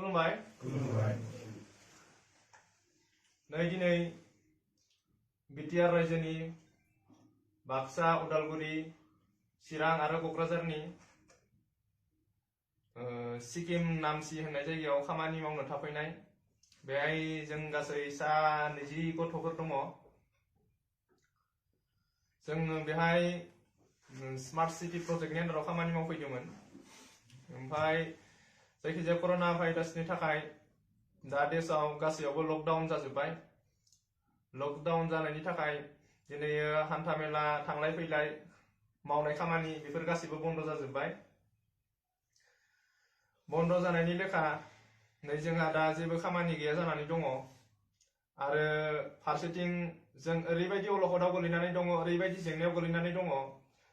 खुलुमबाय। नै दिनै बिटिआर रायजोनि बाक्सा, उदालगुरि, चिरां आरो क'क्राझारनि सिक्किम नामसि होननाय जायगायाव खामानि मावनो थाफैनाय बेहाय जों गासै 20 गथ'फोर दङ। जों बेहाय स्मार्ट सिटी प्रजेक्टनि आन्दाराव खामानि मावफैदोंमोन। ओमफ्राय जायखिजाया कर'ना भाइरासनि थाखाय दा देशआव गासैयावबो लकडाउन जाजोब्बाय। लकडाउन जानायनि थाखाय दिनै हान्था मेला थांलाय फैलाय मावनाय खामानि बेफोर गासैबो बन्द जाजोब्बाय। बन्द जानायनि लेखा नै जोंहा दा जेबो खामानि गैया जानानै दङ आरो फारसेथिं जों ओरैबायदि अलखदाव गोलैनानै दङ, ओरैबायदि जेंनायाव गोलैनानै दङ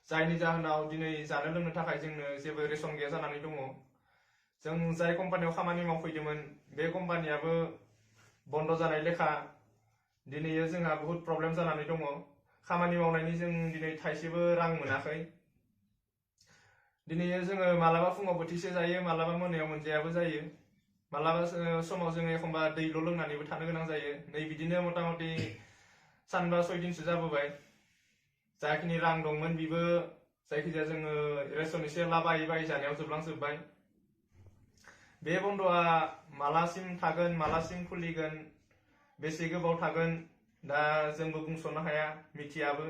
जायनि जाहोनाव दिनै जानो लोंनो थाखाय जोंनो जेबो रेशन गैया जानानै दङ। जों जाय कम्पानियाव खामानि मावफैदोंमोन बे कम्पानियाबो बन्द जानाय लेखा दिनै जोंहा बहुत प्रब्लेम जानानै दङ। खामानि मावनायनि जों दिनै थाइसेबो रां मोनाखै। दिनै जोङो मालाबा फुङाव बोथिसे जायो, मालाबा मोनायाव मोनजायाबो जायो। मालाबा समाव जोङो एखमबा दैल' लोंनानैबो थानो गोनां जायो। नै बिदिनो मथा मथि सानबा 6 दिनसो जाबोबाय। जाखिनि रां दंमोन बेबो जायखिजाया जोङो रेशन एसे बायै बायै जानायाव जोबलांजोब्बाय। बे बन्द'आ मालासिम थागोन, मालासिम खुलिगोन, बेसे गोबाव थागोन दा जोंबो बुंस'नो हाया, मिथियाबो।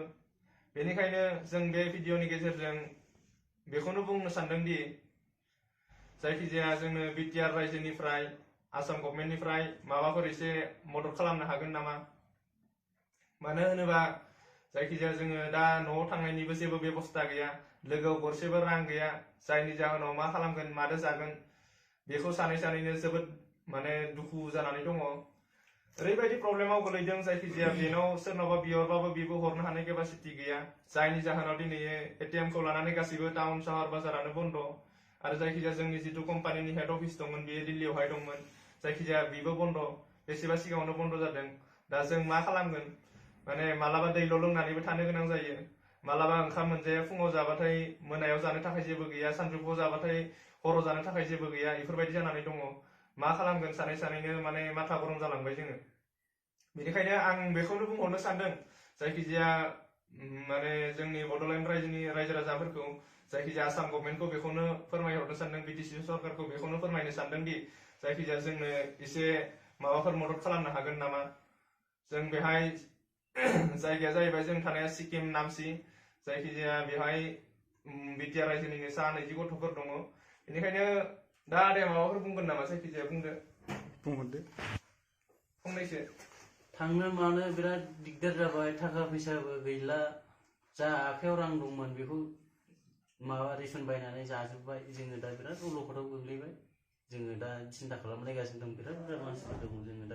बेनिखायनो जों बे भिडिअनि गेजेरजों बेखौनो बुंनो सानदोंदि जायखिजाया जोंनो बिटिआर रायजोनिफ्राय, आसाम गभर्नमेन्टनिफ्राय माबाफोर एसे मदद खालामनो हागोन नामा। मानो होनोबा जायखिजाया जोङो दा न'आव थांनायनिबो जेबो बेबस्था गैया, लोगोआव गरसेबो रां गैया, जायनि जाहोनाव मा खालामगोन मादो जागोन बेखौ सानैनो जोबोद दुखु जानानै दङ। ओरैबायदि प्रब्लेमाव गोलैदों जायखिजाया बेनाव सोरनावबा बिहरबाबो बेबो हरनो हानाय केपासिटि गैया, जायनि जाहोनाव दिनै एटिएम खौ लानानै गासैबो टाउन सहर बाजारानो बन्द। आरो जायखिजाया जोंनि जिथु कम्पानिनि हेड अफिस दंमोन बेयो दिल्लीयावहाय दंमोन, जायखिजाया बेबो बन्द, बेसेबा सिगाङावनो बन्द जादों। दा जों मा खालामगोन, मालाबा दैल' लोंनानैबो थानो गोनां जायो, मालाबा ओंखाम मोनजाया, फुङाव जाबाथाय मोनायाव जानो थाखाय जेबो गैया, सानजौफुआव जाबाथाय हराव जानो थाखाय जेबो गैया, बेफोरबायदि जानानै दङ। मा खालामगोन सानैनो माथा गरम जालांबाय जोङो। बेनिखायनो आं बेखौनो बुंहरनो सानदों जायखिजाया जोंनि बड'लेण्ड रायजोनि रायजो राजाफोरखौ, जायखिजाया आसाम गभर्नमेन्टखौ बेखौनो फोरमायहरनो सानदों, बिटिसि सरकारखौ बेखौनो फोरमायनो सानदों दि जायखिजाया जोंनो एसे माबाफोर मदद खालामनो हागोन नामा। जों बेहाय जायगाया जाहैबाय जों थानाया सिक्किम नामसि, जायखिजाया बेहाय बिटिआर रायजोनिनो 20 गथ'फोर दङ। बेनिखायनो दा आदाया माबाफोर बुंगोन नामा? जायखिजाया बुंहरदो फंनैसो। थांनो मानो बिराद दिगदार जाबाय, थाखा फैसाबो गैला, जा आखायाव रां दंमोन बेखौ रेशन बायनानै जाजोब्बाय। जोङो दा बिराद अलखदाव गोग्लैबाय। जोङो दा सिन्था खालामलायगासिनो दं, बिराद बुरजा मानसिफोर दङ जोङो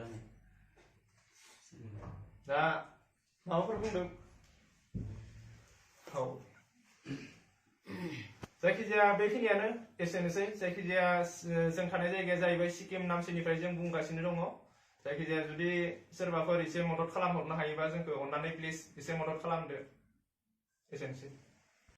दा माबाफोर बुंदों? औ जायखिजाया बेखिनियानो एसेनोसै। जायखिजाया जों थानाय जायगाया जाहैबाय सिक्किम नामसिनिफ्राय जों बुंगासिनो दङ। जायखिजाया जुदि सोरबाफोर एसे मदद खालामहरनो हायोबा जोंखौ अननानै प्लिज एसे मदद खालामदो। एसेनोसै।